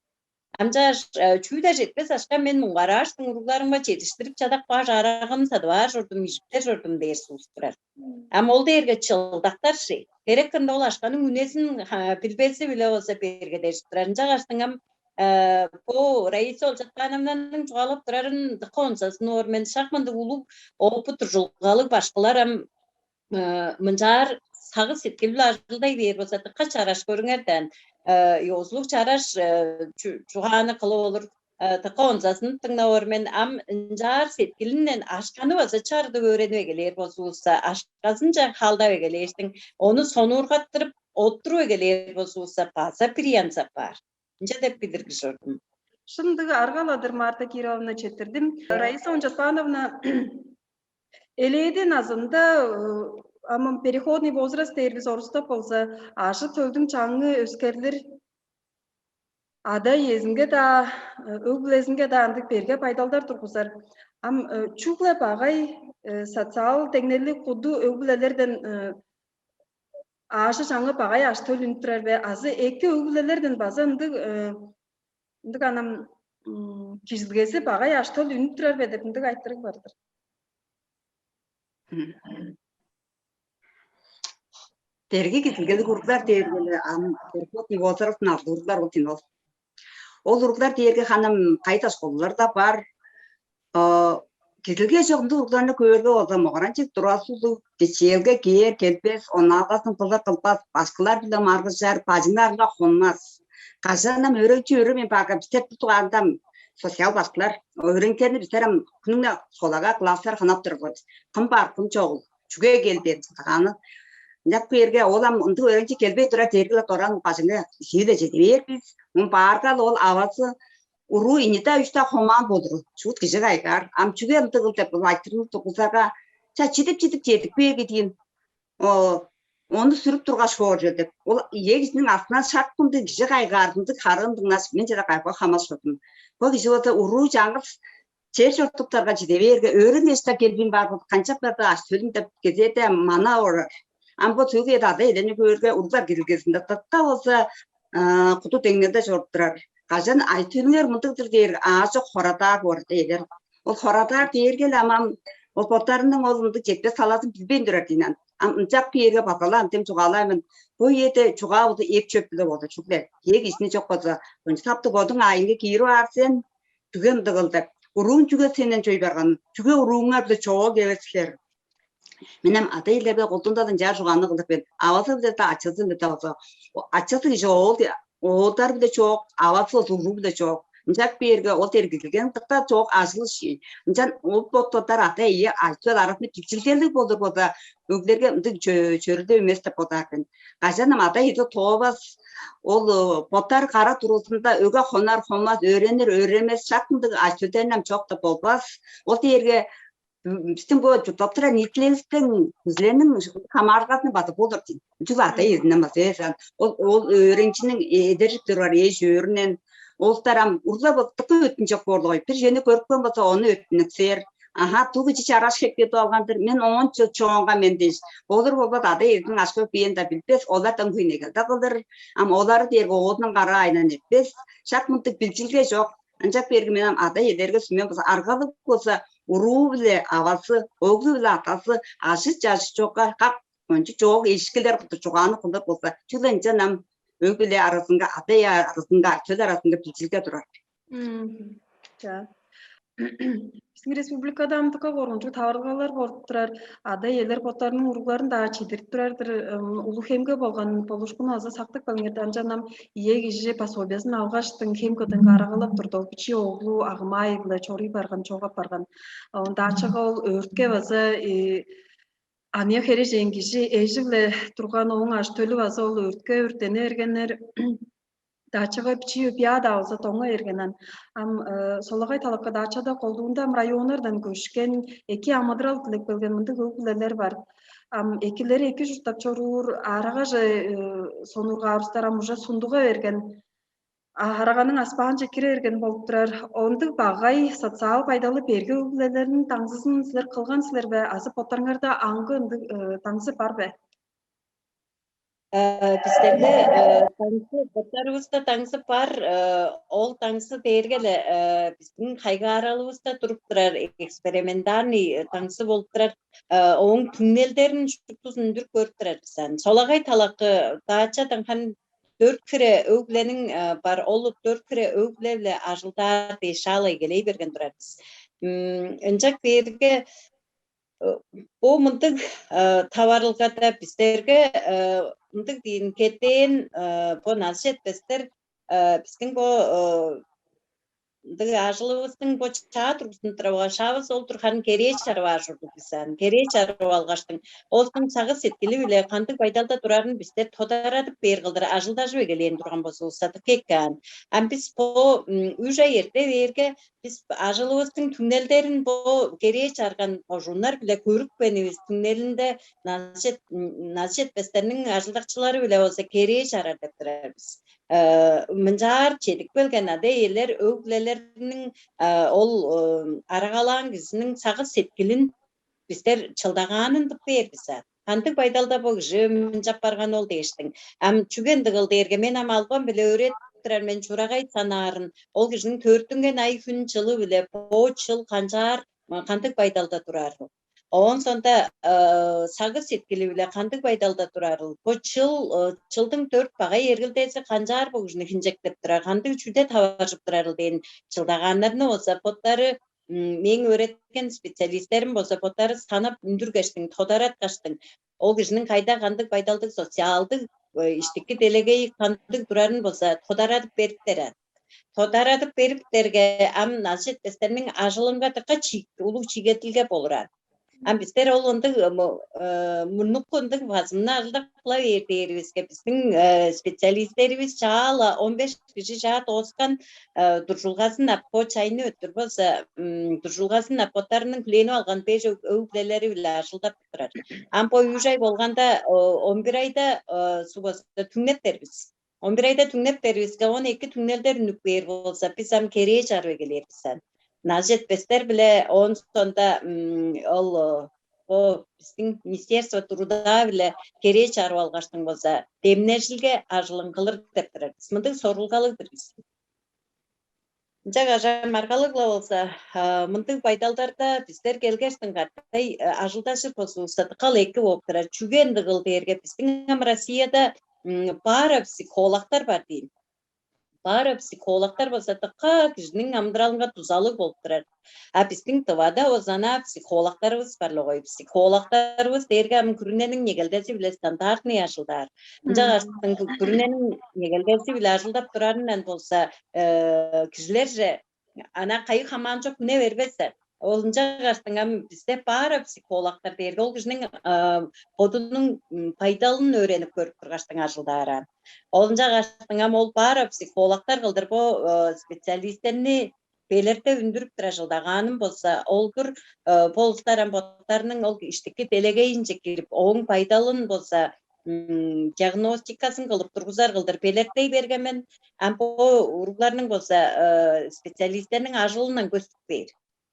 Ам чааш, э, чүү-даа четпес ашка мен муңгарааштың уругларымга чедиштирип чадап кааш, арагын садып аар чордум, ижиптер чордум дээр суус турар. Ам ол дээрге чылдактар ши. Херек кырында ол ашканың үнезин билбези-биле болза бергедежип турар. Ынча каштың ам, э, бо Раиса Олчатпановнаның чугаалап турарын дыка онзазын оор мен шак мындыг улуг опыт ужулгалыг башкылар ам, э, мынчаар сагыш сеткил-биле ажылдай бээр болза дыка чараш көрүңер даан, э, ёзулуг чараш, э, чу- чугааны кылып олур, э, дыка онзазын дыңнап оор мен ам ынчаар сеткилинден ашканы база чардып өөренип эгелээр болзувусса, ашказынче халдап эгелээштиң, ону сонуургаттырып оттуруп эгелээр болзувусса, база бир янзап баар. Ынча деп билдиргиш ордум. Шындыг аргаладыр Марта Кировна четирдим. Раиса Ончатпановна элээден азында, ам переходный возраст дээр бис орустап болза, ажы төлдүң чаңы өскерлир, ада иезинге-даа, өг-бүлезинге-даа ындыг берге байдалдар тургузар. Ам чүгле багай социал деңнелиг куду өг-бүлелерден аажы чаңы багай ажы-төл үнүп турар бе азы эки өг-бүлелерден база ындыг ындыг анам кижилгези багай ажы-төл үнүп турар бе деп ындыг айтырыг бар-дыр. Дерги кижилгелиг уруглар дээрге ам переходный возрастын алды уруглар ол дин ол. Ол уруглар дээрге ханым кайда школаларда бар. Кижилге чогумдуг уругларны көөрге болза могаранчык турасулуг, кичээлге кээр келбес, онаалгазын кылыр кылбас, башкылар-биле маргыжар, бажыңнарынга хонмас. Кажанам өөрөкчү өрү мен барган бистер бир дугаандам социал башкылар өөрениктерни бистер ам күнүңне холага класстар ханап турар бис. Кым бар, кым чогул, чүге келбээн сыдыгааны. Ынчап кээрге ол ам ындыг өөренчи келбей тура дээргиле дораан бажыңы сииле чеде бээр бис. Мун бааргал ол авазы уруу инита үшта хомаан болуру. Чуут кижи кайгаар. Ам чүге ындыгыл деп ол айтырын тугузарга, ча чидип чидип чедип бээр кидиин. Ону сүрүп тургаш хооржу деп. Ол ийе кижиниң астынан шак мындыг кижи кайгаардындыг харыын дыңнаш, мен чеде кайгыга хамас чордум. Бо кижи болза уруу чаңгыс чер чортуктарга чиде бээрге, өөрүн эшта келбин бар болуп, канчап барды аш төлүм деп кезээде мана орар. Ам бо төгү эди ада элени көөрге, уруглар кирилгезинде тытта болза куду деңнелде чоруп турар. Кажан ай төлүңер мындыгдыр дээр аажок хорадаар боор элер. Ол хорадаар дээрге-ле амам ол боттарының ол ындыг четпес талазын билбейн турар дейн. Ам ынчап киерге базала ам дем чугаалааймын. Бо ийеде чугаавызы эп чөп биле болду чүгле. Киек ишини чок болза, ынча таптыг бодуң аайынга киирип аар сен, түген дыгыл деп. Уруун чүге сенден чой барган? Чүге урууңар биле чоо келесилер? Мен ам ада-иелерге колдуунда ынчаар чугааны кылдык мен. Авазы биле-даа, ачазы биле-даа болза, ачазы кижи оол оолдар биле чоок, авазы болза уруу биле чоок. Ынчап кээрге ол дергилген дыктар чоок ажылы ши. Ынчан ол боттодар ата ие айтыыл арасында чипчилгелиг болур болза, өглерге ындыг чөрүлдү эмес деп бодаар мен. Кажан ам ада иди тоовас, ол боттар кара туруусунда өге хонар хонмас, өөренир өөремес, шак ындыг айтыылдарын ам чок деп болбас. Ол дээрге бистиң бо чурттап турар ниитилээбистиң, кижилерниң хамаарылгазын база болур дейм. Чүл ада ириннен база эзан ол ол өөренчиниң эдержип турар эш өөрүнен, олтар ам урлап ыктыкы өттүнчек боорлугай. Бир чүвени көрүпкен болза, ону өттүнүксээр. Аха, туг ичи чараш хепкеди алган-дыр. Мен оон чоонга мен дээш, болур болбас ада ирдиң ашкы биен да билбес, олардан күйнегелде кылдыр. Ам олары дээрге оодунан кара айнан эппес. Шак мындыг билчилге чок. Ынчап берги мен ам ада-иелерге сүмем база аргалыг болза, уруу-биле авазы, оглу-биле атазы ажы-чажы чокка кап, кончуг чоок эжишкилер кылдыр чугааны кылдыр болза, чүгле ынчан ам өг-бүле аразынга, ада-ие аразынга, чөл аразынга билчилге турар. Ча. Биздин республикада амдыкка коргунчуг таварылгалар болуп турар. Ада-иелер боттарының уругларын-даа чедирип турар-дыр. Улуг хемге болган болушкуну азы сактып калыңар, анчан ам ие кижи пособиясын алгаштың хем кыдыынга арагалап турду. Ол бичии оглу агымай-биле чоруй барган, чогап барган. Даачага ол өөртке база аныяк херээжен кижи эжи-биле турган, ооң аш-төлү база ол өртке өрттене бергеннер. Даачага бичии өпияа-даа болза доңа бергенен. Ам солагай талакка даачада колдуунда ам районнардан көшкен, эки амыдырал дилеп келген мындыг өг-бүлелер бар. Ам экилери эки чурттап чоруур, арагаже сонургаарыстар ам уже сундуга берген, араганың аспаанче кире берген болуп турар. Ондуг багай социал пайдалы берге өг-бүлелерниң даңзызын силер кылган силер бе? Азы боттарыңарда аңгы ындыг даңзы бар бе? Бистерде даңзы, боттарывыста даңзы бар. Ол даңзы дээрге-ле биздин хайгааралывыста туруп турар, экспериментальный даңзы болуп турар. Ооң түңнелдерин шуптузун үндүрүп көрүп турар бис аны. Солагай талакы даачадан харын дөрт хире өг-бүлениң бар, ол дөрт хире өг-бүле-биле ажылдаар дээш шаалай келей берген турар бис. Ынчак бээрге бо мындыг таварылгада бистерге мындыг диин кетээн бо назы четпестер, биздин бо ындыг ажылывыстың бо чаа тургузун турабыга шавыс ол турган керээ чарып аар ужурлуг бис аны. Керээ чарып алгаштың, оостуң сагыш сеткили-биле кандыг байдалда турарын бистер тодарадып бээр кылдыр ажылдажып эгелээн турган болзувусса дыка эки аан. Ам бис бо үш ай эрте бээрге бис ажылывыстың түңнелдерин бо керээ чарган кожууннар-биле көрүпкенивис түңнелинде назы четпестерниң ажылдакчылары-биле болза керээ чарар деп турар бис. Мынчаар чедип келген ада-иелер өг-бүлелерниң ол арагалаан кижизиниң сагыш сеткилин бистер чылдагаанын тып бээр бис. Кандыг байдалда бо кижи мынчап барган ол дээштиң. Ам чүге ындыгыл дээрге мен ам албан-биле өөредип турар мен чурагай санаарын, ол кижиниң төрүттүнген ай хүн чылы-биле бо чыл канчаар, кандыг байдалда турарыл. Оон сонда сагыш сеткили-биле кандыг байдалда турарыл. Бо чыл чылдың төрт багай эргилдези канчаар бо кижини хинчектеп турар, кандыг чүде таваржып турарыл дээн чылдагааннарны болза боттары мээң өөреткен специалисттерим болза боттары санап үндүргештиң, тодараткаштың, ол кижиниң кайда кандыг байдалдыг социалдыг иштики делегей кандыг турарын болза тодарадып бериптер. Тодарадып бериптерге ам назы четпестерниң ажылынга дыка улуг чиигетилге болур аан. Ам бистер ол ындыг мурнуку ындыг базымны ажылдап кыла бээр дээривиске биздин специалисттерибиз чаала он беш кижи чаа дооскан дуржулгазын ап бо чайны өттүр болза дуржулгазын ап боттарының хүлээнип алган беш өг-бүлелери-биле ажылдап турар. Ам бо үш ай болганда он бир айда субазы түңнеп бербиз. Он бир айда түңнеп бербиске, он эки түңнелдер үнүп бээр болза, бис ам керээ чарып эгелээр бис аны. Назы четпестер-биле оон сонда ол бо биздин министерство труда-биле керээ чарып алгаштың болза, демнежилге ажылын кылыр деп турар бис. Мындыг сорулгалыг-дыр бис. Ынча кажа маргалыг-ла болза, мындыг байдалдарда бистер келгештиң катай ажылдажыр болзувусса, дыкал эки болуп турар. Чүге ындыгыл дээрге биздин ам Россияда баара психологтар бар дейн. Баара психологтар болза дыка кижиниң амыдыралынга дузалыг болуп турар. А биздин Тывада озана психологтарыбыз бар-ла гой. Психологтарыбыз дээрге ам күрүнениң негелдези-биле стандартный ажылдаар. Ынча каштың күрүнениң негелдези-биле ажылдап турарындан болза, кижилерже ана кайы хамаан чок хүне бербестер. Ол ынча каштың ам бисте баара психологтар дээрге ол кижиниң бодунуң пайдалын өөренип көрүп тургаштың ажылдаараан. Ол ынча каштың ам ол баара психологтар кылдыр бо специалисттерни белерде үндүрүп тур ажылдагааным болза, олдур бо улустар ам боттарының ол иштики делегейинче кирип, ооң пайдалын болза диагностикасын кылып тургузар кылдыр белердей берген мен. Ам бо уругларның болза специалисттерниң ажылындан көстүп бээр.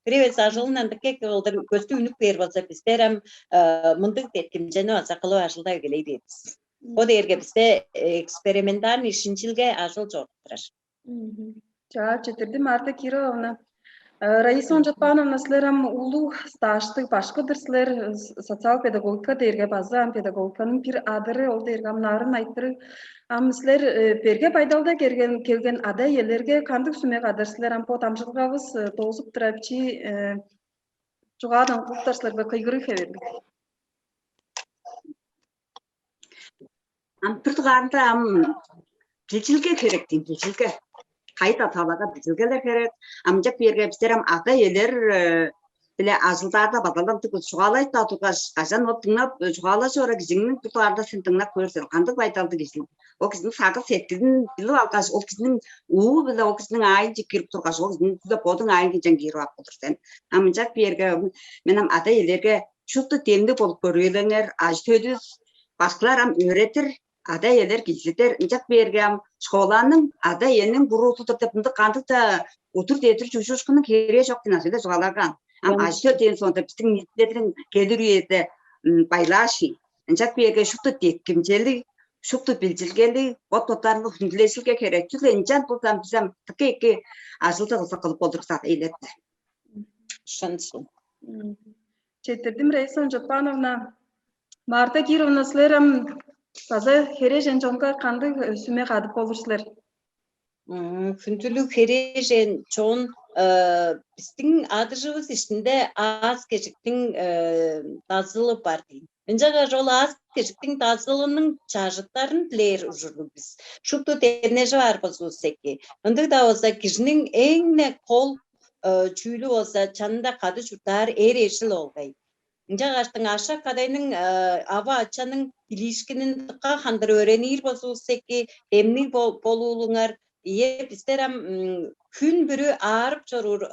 Бир эвес ажылындан дыка эки кылдыр көстү үнүп бээр болза, бистер ам мындыг деткимчени база кылып ажылдап эгелей бээрбиз. Бо дээрге бисте экспериментальный шинчилге ажыл чоруп турар. Чаа, четирди Марта Кировна. Раиса Ончатпановна, силер ам улуг стаждыг башкы-дыр силер, социал педагогика дээрге база ам педагогиканың бир адыры, ол дээрге ам нарын айтырыг. Ам силер берге байдалда келген келген ада-иелерге кандыг сүме кадар силер? Ам бо дамчылгавыс доозуп турар чи чугаадан кылыптар силерге кыйгырыг хеверлиг. Ам бир дугаарында ам билчилге керек дейм, билчилге. Кайда талага билчилгелер керек. Амчак биерге биздер ам ада-иелер биле ажылдаарда бадалдыг чугаалайт тургаш, кажан ол дыңнап чугаалажы ора кижиңниң бир дугаарда сен дыңнап көрсөң, кандыг байдалдыг кижи ол кижиниң сагыш сеткилин билип алгаш, ол кижиниң уу биле ол кижиниң аайынче кирип тургаш, ол кижиниң биле бодуң аайынче кирип ап болур сен. Ам ынчак биерге мен ам ада-иелерге шупту демниг болуп көрээлеңер, ажы-төлүс, башкылар ам өөретир, ада-иелер кижидер, ынчак биерге ам школаның ада-иениң бурууту-дур деп ындыг кандыг-даа удур дедир чужуушкунуң херээ чок дин азы чугааларган. Ам ажы-төл дээн соонда биздин ниитилерден келир үеде байлаашый. Ынчак биерге шупту деткимчелиг, шупту билчилгелиг, бот боттарынга хүндүлежилге херек. Чүгле ынчан болза биз ам дыка эки ажылды кылса кылып болдур сак элетте. Шынчы. Четирдим Раиса Ончатпановна. Марта Кировна, силер ам база хережен чонга кандыг сүме кадып болур силер? Хүндүлүг хережен чон, биздин адыжывыс ишинде аас кежиктиң дазылы бар дейм. Ынчангаш ол аас кежиктиң дазылының чажыттарын дилээр ужурлуг бис. Шупту демнежип аар болзувус эки. Ындыг-даа болза кижиниң эң-не кол чүүлү болза чанында кады чурттаар эр эжил болгай. Ынчангаштың ашак кадайның ава ачаның билиишкинин дыка хандыр өөренир болзувус эки, эмниг болуулуңар. Ийе, бистер ам хүн бүрү аарып чоруур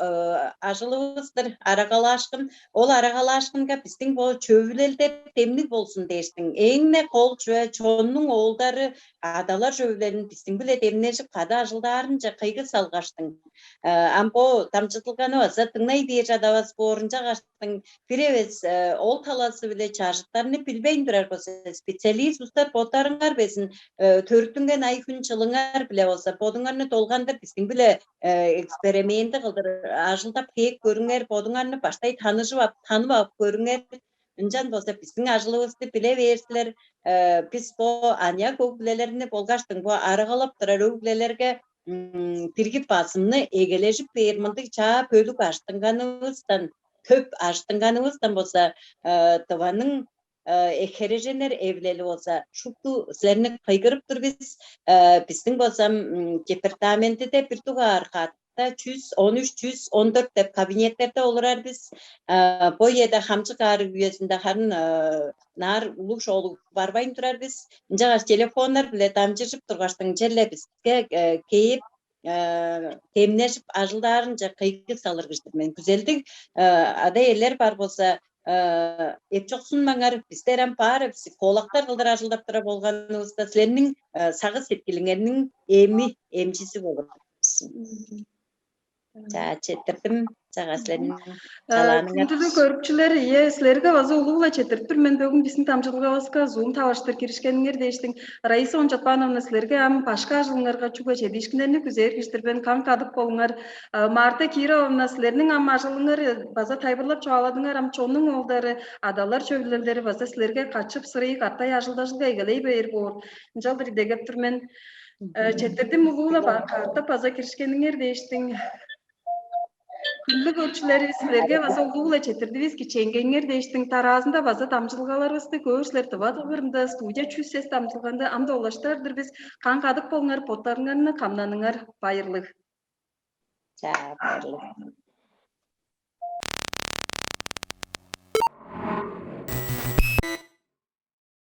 ажылывыс-тыр арагалаашкын. Ол арагалаашкынга биздиң бо чөвүлелдер демниг болзун дээштиң. Эң-не кол чүве чоннуң оолдары адалар чөвүлелин биздиң биле демнежип кады ажылдаарынче кыйгы салгаштың. Ам бо дамчыдылганы база дыңнай бээр чадавас боорунча каштың бир эвес ол талазы-биле чажыттарны билбейн турар болза, специалист устар боттарыңар безин төрүттүнген ай хүн чылыңар биле болза, бодуңарны долгандыр биздиң биле эксперименти кылдыр ажылдап кээп көрүңер, бодуңарны баштай таныжып ап, танып ап көрүңер. Ынчан болза биздиң ажылывысты биле бээр силер. Бис бо аныяк өг-бүлелерни болгаштың бо арыгалап турар өг-бүлелерге бирги базымны эгележип бээр мындыг чаа бөлүк аштынганывыстан, төп аштынганывыстан болза, Тываның хереженнер эвилели болза, шупту силерни кыйгырып тур бис. Биздиң болза департаментиде бир дугаар катта чүс он үч, чүс он дөрт деп кабинеттерде олурар бис. Бо үеде хамчык аарыг үезинде харын наар улуг шоолуг барбайн турар бис. Ынчангаш телефоннар биле дамчыжып тургаштың черле биске кээп демнежип ажылдаарынче кыйгы салыр кижи-дир мен. Күзелдиг ада-иелер бар болза, эпчоксунмаңар, бистер ам баары психологтар кылдыр ажылдап тура болганывыста, силерниң сагыш сеткилиңерниң эми эмчиси болур. За, четирдим. Чага силерниң чалааныңар. Күндүлүг көрүкчүлер, ие, силерге база улуу-ла четирип тур мен бөгүн биздин дамчылгавыска зум таваштыр киришкениңер дээштиң. Раиса Ончатпановна, силерге ам башка ажылыңарга чүгле чедиишкиннерни күзээр кижи-дир мен, каң кадык болуңар. Марта Кировна, силерниң ам ажылыңар база тайылбырлап чугааладыңар, ам чоннуң оолдары, адалар чөвүлелдери база силерге качып сырый катай ажылдажылга эгелей бээр боор. Ынчалдыр идегеп тур мен. Четирдим улуу-ла катап база киришкениңер дээштиң. Хүндүлүг көрүкчүлер, силерге база улуу-ла четирдивис кичээнгейиңер дээштиң. Тараазында база дамчылгаларывысты көөр силер. Тыва дылгырында студия чүс сес дамчылганда ам-даа улаштыр-дыр бис. Каң кадык болуңар, боттарыңарны камнаныңар. Байырлыг. Чаа, байырлыг.